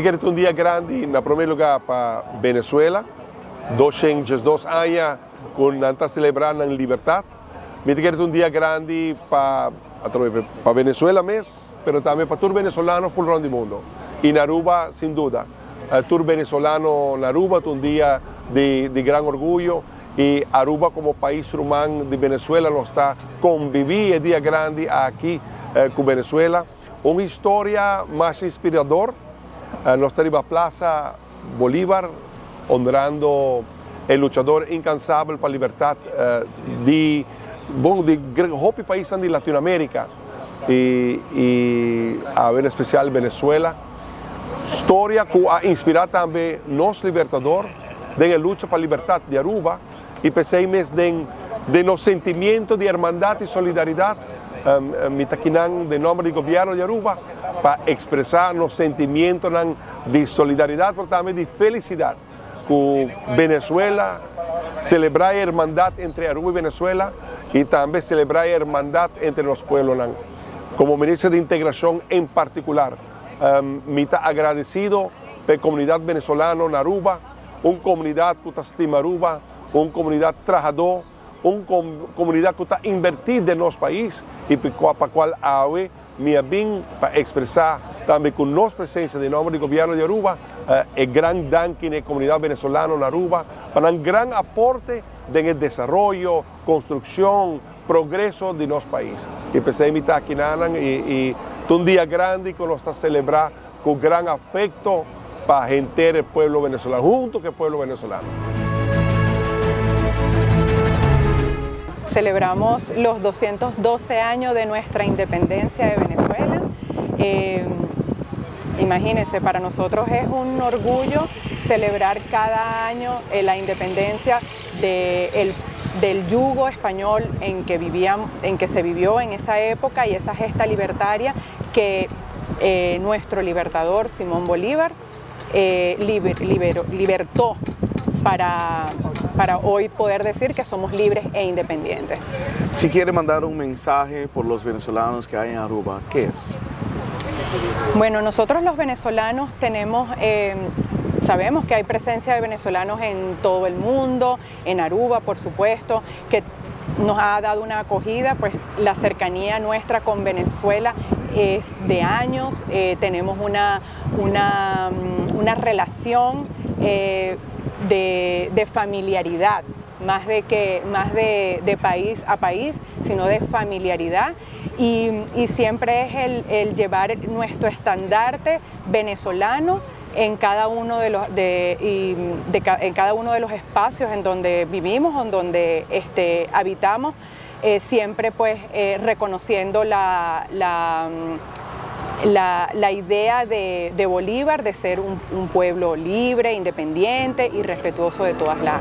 kere ta un dia grandi na prome lugar pa Venezuela, 212 aña cu nan ta celebra nan libertad. Mi ta kere ta un dia grandi pa atrobe pa Venezuela mes, pero tambe pa tur venezolano full rond di mundo. Y na Aruba sin duda. Tur venezolano na Aruba ta un dia di di gran orguyo y Aruba como pais ruman di Venezuela nos ta convivi e dia grandi aki cu Venezuela. Un historia mas inspirador, nos ta riba Plaza Bolívar honrando e luchador incansabel pa libertad di bon di hopi paisnan di Latinoamerica y y en especial Venezuela. Storia cu a inspira tambe nos Libertador den e lucha pa libertad di Aruba y p'esey mes den den nos sentimiento di hermandad y solidaridad mi ta kinan den nomber di Gobierno di Aruba pa expresa nos sentimientonan di solidaridad pero tambe di felicidad cu Venezuela, celebra e hermandad entre Aruba y Venezuela y tambe celebra e hermandad entre nos pueblonan. Como Minister di Integracion en particular mi ta agradecido p'e comunidad venezolano na Aruba, un comunidad cu ta stima Aruba, un comunidad trahador, un comunidad cu ta inverti den nos pais y pa cual awe Mi a bin pa expresa tambe cu nos presencia den nomber di Gobierno di Aruba e gran danki na e comunidad venezolano na Aruba pa nan gran aporte den e desaroyo, construccion, progreso di nos pais. Y p'esey mi ta aki nanan y ta un dia grandi cu nos ta celebra cu gran afecto pa henter e pueblo venezolano, hunto cu e pueblo venezolano. Celebramos los 212 años de nuestra independencia de Venezuela. Eh, imagínense, para nosotros es un orgullo celebrar cada año eh, la independencia de del yugo español en que, vivían, en que se vivió en esa época y esa gesta libertaria que eh, nuestro libertador Simón Bolívar eh, libertó para, para hoy poder decir que somos libres e independientes. Si quiere mandar un mensaje por los venezolanos que hay en Aruba, ¿qué es? Bueno, nosotros los venezolanos tenemos, eh, sabemos que hay presencia de venezolanos en todo el mundo, en Aruba, por supuesto, que nos ha dado una acogida, pues la cercanía nuestra con Venezuela es de años, eh, tenemos una, una, mm, una relación eh, de, de, familiaridad, más de, que, más de, de país a país, sino de familiaridad. Y, y siempre es el, el llevar nuestro estandarte venezolano en cada uno de los, de, y de, en cada uno de los espacios en donde vivimos, en donde este, habitamos, eh, siempre pues eh, reconociendo la, la, la, la idea de, de, Bolívar de ser un, un pueblo libre, independiente y respetuoso de todas la,